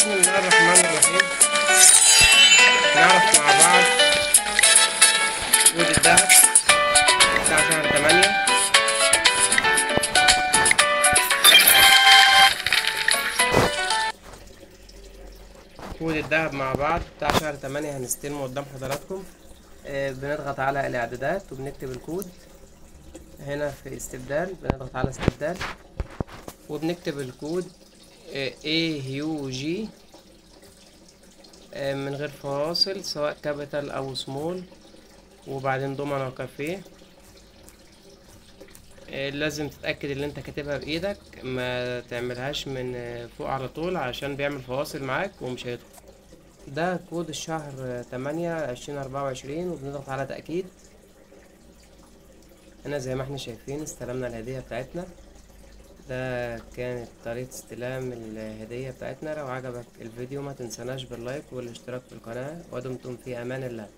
بسم الله الرحمن الرحيم. نعرف مع بعض كود الذهب بتاع شهر 8. كود الذهب مع بعض بتاع شهر 8 هنستلمه قدام حضراتكم. بنضغط على الاعدادات وبنكتب الكود هنا في استبدال، بنضغط على استبدال وبنكتب الكود AUG من غير فواصل سواء capital او small، وبعدين دومنا وكافيه. لازم تتأكد ان انت كاتبها بايدك، ما تعملهاش من فوق على طول عشان بيعمل فواصل معاك ومش هيدخل. ده كود الشهر 8 2024، وبنضغط على تأكيد. هنا زي ما احنا شايفين استلمنا الهدية بتاعتنا. ده كانت طريقة استلام الهدية بتاعتنا. لو عجبك الفيديو ما تنسناش باللايك والاشتراك في القناة، ودمتم في امان الله.